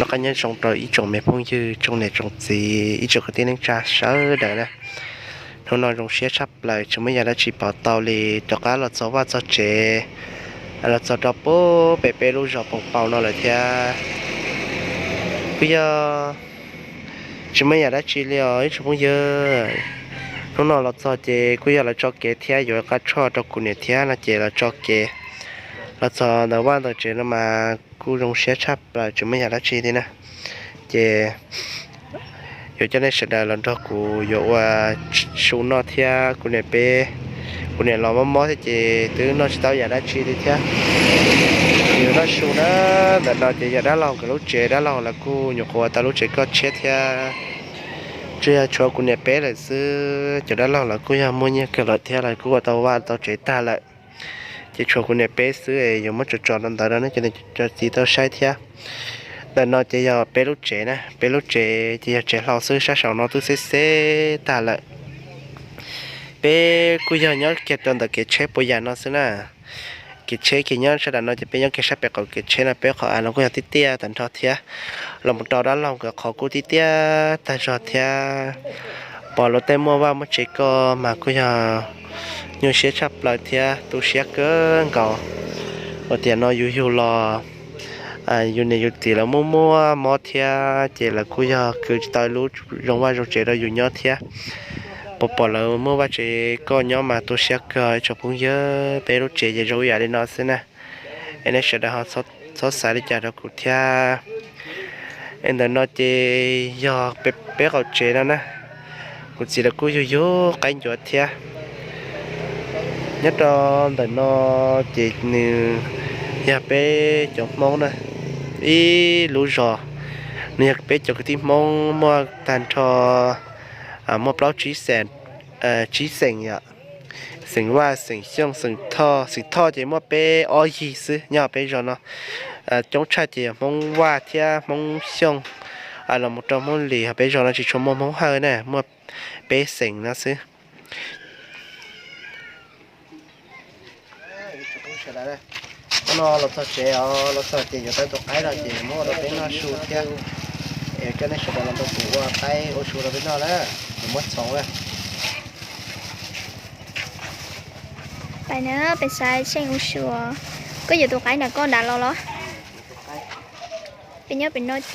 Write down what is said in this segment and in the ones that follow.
Noj qab nyob zoo rau ib tsoom me phooj ywg, tsoom niam tsoom txiv, ib tsoom kwv tij neej tsa sawv daws na. Hnub no zoo siab tshaj plaws tsis muaj yam dab tsi pom tau li, rov qab los txog vaj txog tsev, los txog rau pem peb lub zos Poos Paus no lawm thiab. Kuj yog tsis muaj yam dab tsi li os ib tsoom phooj ywg. Hnub no los txog ces kuj yog lawv tso kev thiab yuav qab tshoj rau kuv niam thiab no ces lawv tso kev los txog ntawm vaj ntawm tsev no mas kuj zoo siab tshaj plaws tsis muaj yam dab tsi li na. Ces yuav coj nej sawv daws los nrog kuv yuav ua su noj thiab kuv niam peb, kuv niam los mob mob thiab ces twb noj tsis tau yam dab tsi li thiab. Yuav noj su na, ntawm no ces yog dab laug nkawd lub tsev, dab laug lawv kuj nyuam qhuav tau lub tsev koj tshiab thiab. Tsuas yog tshuav kuv niam peb lawm xwb, cov dab laug lawv kuj yog muaj nyiaj kawg lawm thiab lawv kuj ua tau vaj tau tsev tag lawm. Ces tshuav kuv niam peb xwb es yuav muab tso tso rau ntawd rau nej cov niam cov txiv tau saib thiab. Ntawm no ces yog peb lub tsev na, peb lub tsev ces yog tsev hlau xwb, sab saum no twb xeb xeb tag lawm. Peb kuj yog nyob kiag rau ntawm kev tsheb puas yam no xwb na. Kev tsheb kiag nyob sab nram no ces peb nyob kiag sab pem qaum kev tsheb no, peb qhov av no kuj yog tiaj tiaj tag nrho thiab. Los mus rau dab laug nkawd qhov kuj tiaj tiaj tag zog thiab. Pom luag tej muaj vaj muaj tsev koj mas kuj yog nyuaj siab tshaj plaws thiab tu siab kawg nkaus. Ua tiam no yus yug los yus niam yus txiv lawv muaj muaj mob thiab ces lawv kuj yog khwv tsis tau lub zoo vaj zoo tsev rau yus nyob thiab. Pom pom lawv muaj vaj tsev koj nyob mas tu siab kawg ib tsoom phooj ywg, peb lub tsev ces zoo ib yam li no xwb na. Es nej sawv daws ho txhob xav li cas rau kuv thiab. Es ntawm no ces yog peb qaum tsev no na. Kuv txiv lawv kuj yug yug qaib ncuav thiab. Nyob rau ntawm no ces nws yog peb cov Hmoob na, ib lub zos, nws yog peb cov kwv tij Hmoob muaj tag nrho muaj plaub tsib xeem, tsib xeem yom. Xeem Vaj, xeem Xyooj, xeem Thoj, xeem Thoj ces muaj peb ob yig xwb nyob peb zos no. Coob tshaj ces yog Hmoob Vaj thiab Hmoob Xyooj, los mus rau Hmoob Lis, ho peb zos no tsis tshua muaj Hmoob Hawj na, muaj peb xeem no xwb. Hnub no los txog tsev os, los txog ces yuav tau tus qaib no ces muab rau peb noj su thiab. Es coj nej sawv daws los nrog kuv ua qaib ua su rau peb noj na, kuv muab txhoov na. Pais na, peb saib Tsheej ua su. Koj yuav tus qaib nram koj nrad los los? Peb nyob pem no ces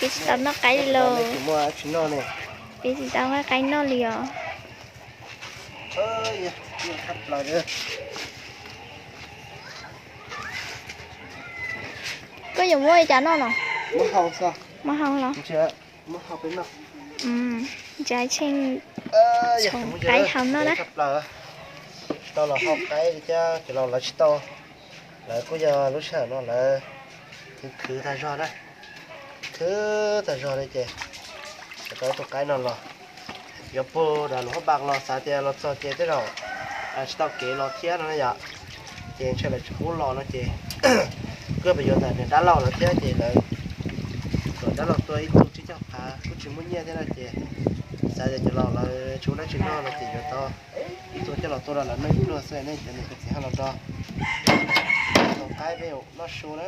peb tsis tau noj qaib li lauj. Peb tsis tau noj qaib noj li os. Koj yuav muab li cas noj no? Muab hau los? Ntsia Tsheej txhoov qaib hau noj na. Tsis tau los hau qaib li thiab, cov laus lawv tsis tau. Lawv kuj yog lub sij hawm no lawv khwv khwv tag zog na, khwv tag zog li ces tau tus qaib no los. Yuav puag nram lub hab npas los xav tias los txog ces tej zaum tsis tau kev los thiab no na yom. Ces ntshe lawv tsis pub los no ces kuj pes yuav ntawm niam dab laug lawv thiab ces lawv kom dab laug tua ib tug tsib caug phav kuj tsis muaj nyiaj thiab no ces xav tias cov laus lawv tsis ua dab tsi noj no ces yuav tau ib tug coj los tua rau lawv noj ib pluag xwb ne, cov niam cov txiv ho los nrog tus qaib peb noj su na.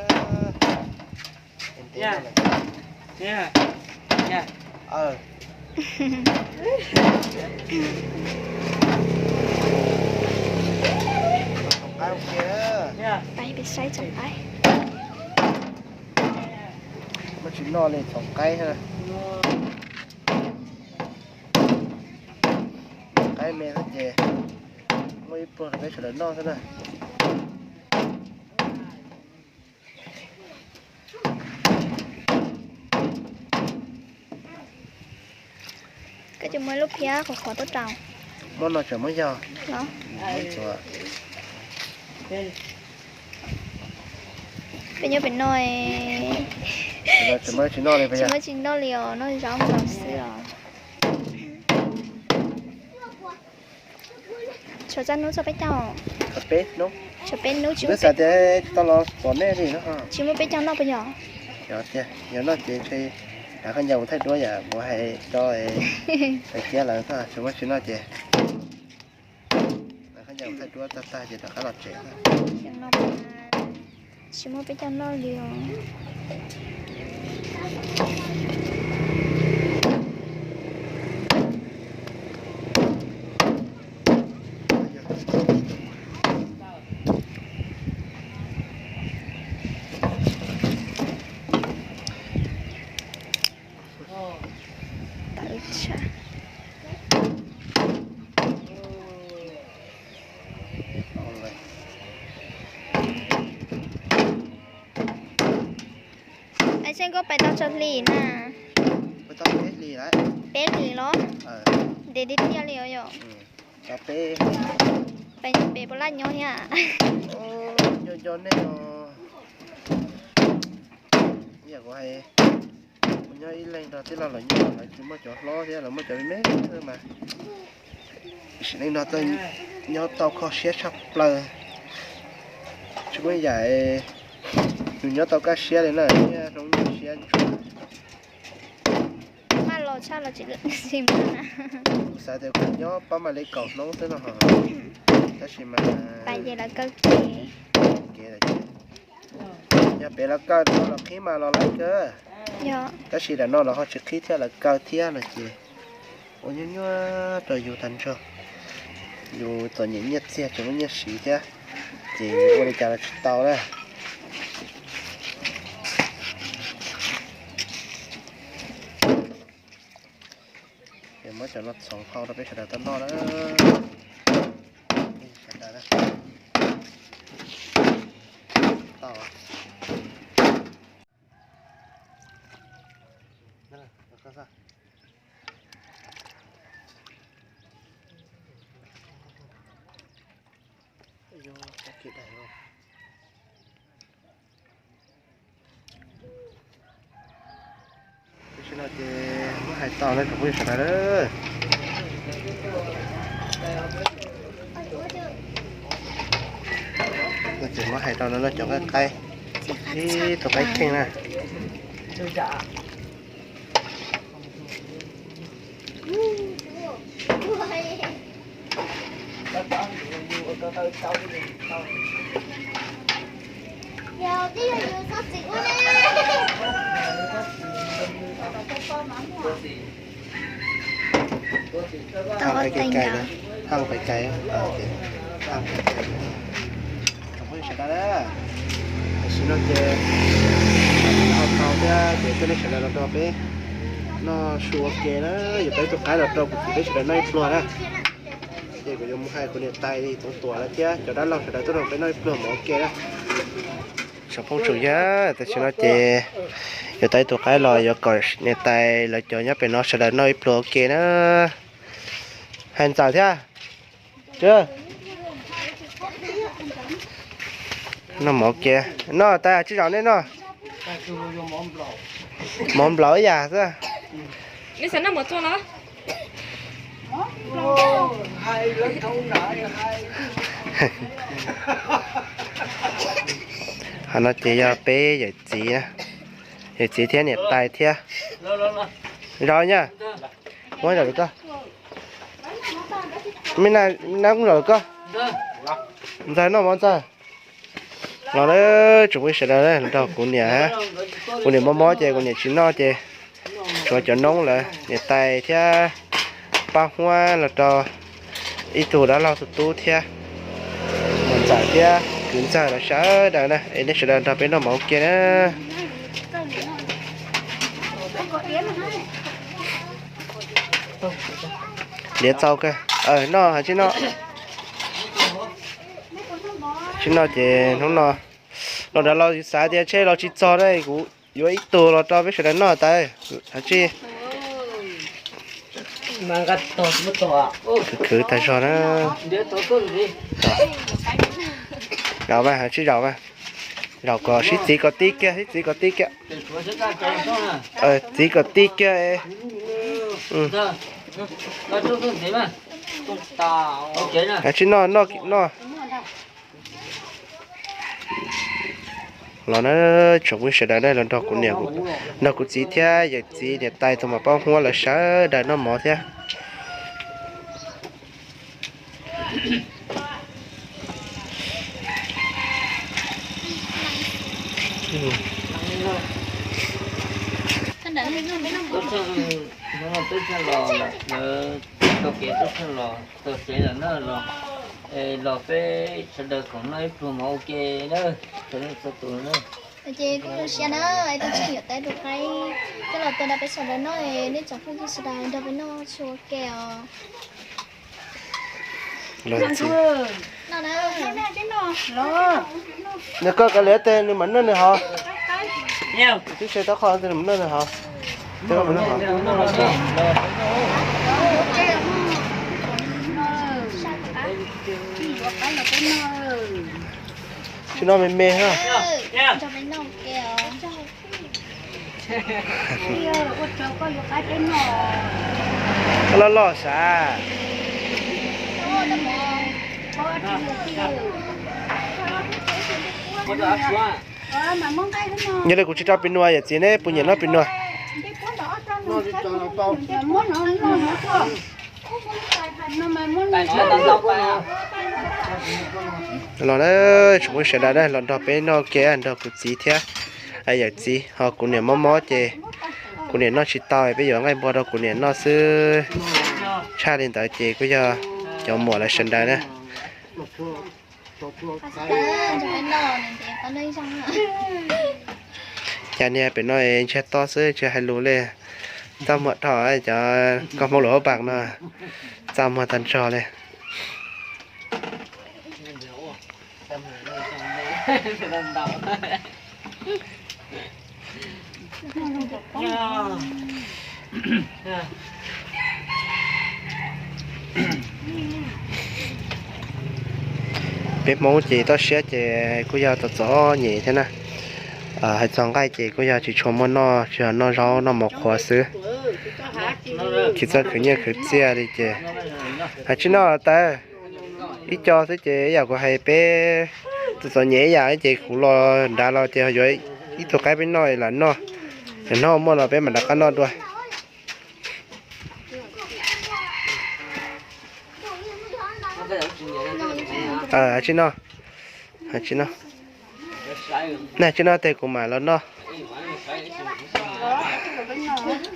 Peb saib tsoom qaib. Muab tsis noj li tsoom qaib. Qaib me xwb ces muaj ib pluag rau peb sawv daws noj xwb na. Koj cov muaj lub phiab qhuav qhuav tuaj rau. Muab no tseem muab yog. Peb nyob pem no, tsis muaj tsis noj li os, noj zaub nkaus xwb os. Tshuav txaj hnub txog peb caug. Tshuav peb hnub, tsis muaj peb caug noj puas yog? Yog tiag, yog noj ces ntshe rov qab ncaws mus thaij duab yam kuv hais rau kiab lawm, tsis muaj tsis noj ces rov qab ncaws mus thaij duab tag tag ces rov qab los tsev. Tsis muaj peb caug noj li os. Tseeb koj pais tau tsawg hlis na? Peb hlis los? Ntev tiag tiag li os yom. Peb, peb puas laj nyob thiab? Nyob nyob nej os. Kuv nyob ib leeg nrog tij laug lawv nyob, lawv tsis muaj cov hlob thiab, lawv muaj cov me me xwb mas. Sim neej no nyob tau kho siab tshaj plaws. Tsis muaj yam yus nyob tau kaj siab li na, nyob hnub nyob siab ntsuag. Kuv xav tias kuv nyob pab mam li kaum hnub xwb no ho, tab sis mas kev lawv kaw, yog pem lawv kaw no los qhib mas los lawv kaw, tab sis daim no los ho tsis qhib thiab, lawv kaw thiab no ces ua nyuaj nyuaj rau yus tag nrho. Yus txom nyem nyiaj txiag tsis muaj nyiaj siv thiab, ces yus ua li cas los tsis tau na. Ces muab cov no txhoov hau rau peb sawv daws tau noj na. Tam sim no ces muab hais tau no tsoom phooj ywg sawv daws. Ces muab hais tau no no cov nqaij qaib, ib tug qaib kheej na. Haj pais cais, haj pais cais. Tsoom phooj ywg sawv daws, tam sim no ces ho tau thiab ces coj nej sawv daws los nrog peb noj su ua ke na. Yuav tau ib tug qaib los rau kuv txiv peb sawv daws noj ib pluag na. Ces kuv yuav mus hais kuv niam tais Tuam Tuam lawv thiab cov dab laug sawv daws tuaj nrog peb noj ib pluag mov ua ke na. Tsoom phooj tsoom ywg, tam sim no ces yuav tau ib tug qaib los yuav kom niam tais lawv cov nyob pem no sawv daws noj ib pluag ua ke na. Hais ntxawm thiab. Noj mov ua ke, noj tas tsis zaum nej noj. Mov nplaum ib yam xwb. Qhov no ces yog peb yawm txiv, yawm txiv thiab niam tais thiab. Zaum nyaj, muab zaum rau koj. Me na, kuj zaum rau koj. Ntxawg, noj mov Ntxawg. Los na, tsoom phooj ywg sawv daws, nrog kuv niam, kuv niam mob mob ces kuv niam tsis noj ces tshuav cov noob lawv, niam tais thiab pab huab los rau ib tug dab laug tus tub thiab, niam ntxawm thiab kwv Ntxawg lawv sawv daws na, es nej sawv daws nrog peb noj mov ua ke na. Liav txaus kawg, noj, hais tsis noj. Tsis noj ces hnub no los nrad los xav tias tshe los tsis txog na, kuv yuav ib tug los rau peb sawv daws noj tas, hais tsis khwv khwv tag zog na. Zaum mas, hais tsis zaum mas, zaum kom sib txiv kom tib kiag, sib txiv kom tib kiag. Txiv kom tib kiag. Hais tsis noj, noj, noj. Los na, tsoom phooj ywg sawv daws, los nrog kuv niam, nrog kuv txiv thiab yawm txiv niam tais tus muam pab huab lawv sawv daws noj mov thiab. Peb txheej los lawm, lawv tau kev peb txheej los tau kev lawm na, los, los peb sawv daws koom noj ib pluag mov ua ke na, txhua leej txhua tus na. Ces kuj zoo siab na, ib tug tseem yuav tau ib tug qaib coj los tua rau peb sawv daws noj, nej tsoom phooj ywg sawv daws nrog peb noj su ua ke os. Nws koj kav liam tes nws mam noj nws hov. Twb se tau qhov mus noj hov. Tsis noj me me na. Loj loj sav. Yog li kuv tsis rau pem nua, yawm txiv neb puas nyiam noj pem nua? Los na, tsoom phooj ywg sawv daws na, los nrog peb noj ua ke nrog kuv txiv thiab yawm txiv. Ho kuv niam mob mob ces kuv niam noj tsis tau, peb yuav nqaij npua rau kuv niam noj xwb. Tshaj li ntawd ces kuj yog cov muam lawv sawv daws na. Cas niag pem no ntsiag to xwb tsis hais lus li. Txaj muag dhau cov nkauj Hmoob lub hauv paus no, txaj muag tag nrho li. Peb Hmoob ces toj siab ces kuj yog txom txom nyem thiab na. Hais txog nqaij ces kuj yog tsis tshua muaj noj, tsuas yog noj zaub noj mov qhuav xwb. Tsis txawj khwv nyiaj khwv txiaj li ces hais tsis noj tawv. Ib co xwb ces ib yam kuv hais peb txom txom nyem ib yam ces kuv los nrad los ces yuav ib tug qaib peb noj lam noj. Yog hnub muaj los peb mam rov qab noj dua. Tsis noj, tsis noj, nej tsis noj tes kuv mam los noj.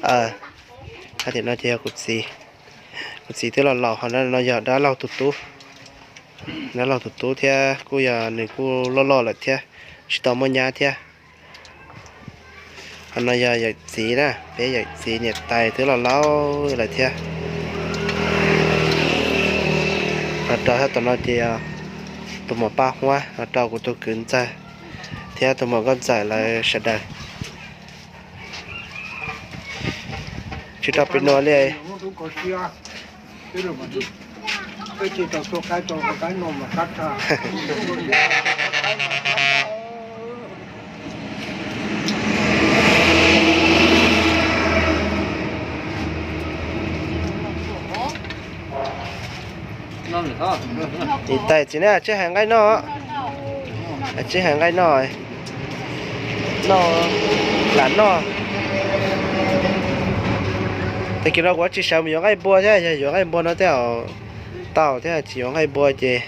Hais tias no ces yog kuv txiv, kuv txiv twb los laus, ho no yog dab laug tus tub. Dab laug tus tub thiab kuj yog nws kuj loj loj lawm thiab, tsis tau muaj nyab thiab. Ho no yog yawm txiv na, peb yawm txiv niam tais twb los laus lawm thiab. Ho rau tom no ces yog tus muam Paj Huab, ho rau kuv tus kwv ntxawg thiab tus muam Nkauj Ntxawm lawv sawv daws. Tsis rau pem nua li. Niam tais txiv ne, tsis hais nqaij noj, tsis hais nqaij noj, noj lam noj. Tag kis no kuv tsis sawv mus yuav nqaij npua thiab, yog yuav nqaij npua no thiaj tau thiab, tsis yuav nqaij npua ces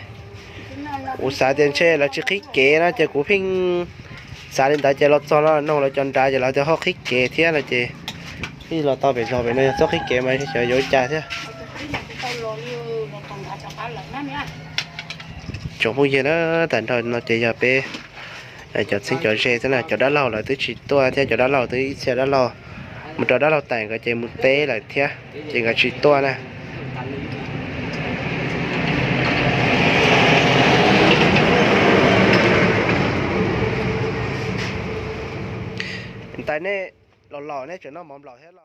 kuv xav tias ntshe lawv tsis qhib kev no ces kuv pheej xav li ntawd ces los txog no noog lawv cov nrad ces lawv tias ho qhib kev thiab no ces pheej los tau pem zos pem no yog txhob qhib kev mas xyov yuav ua cas thiab. Tsoom phooj ywg na, tag nrho no ces yog peb cov txheeb cov ze xwb na, cov dab laug lawv twb tsis tuaj thiab, cov dab laug twb ib txhia dab laug mus rau dab laug tais nkawd ces mus teb lawm thiab ces nkawd tsis tuaj na. Tais nej los laus nej tseem noj mov nplaum thiab los?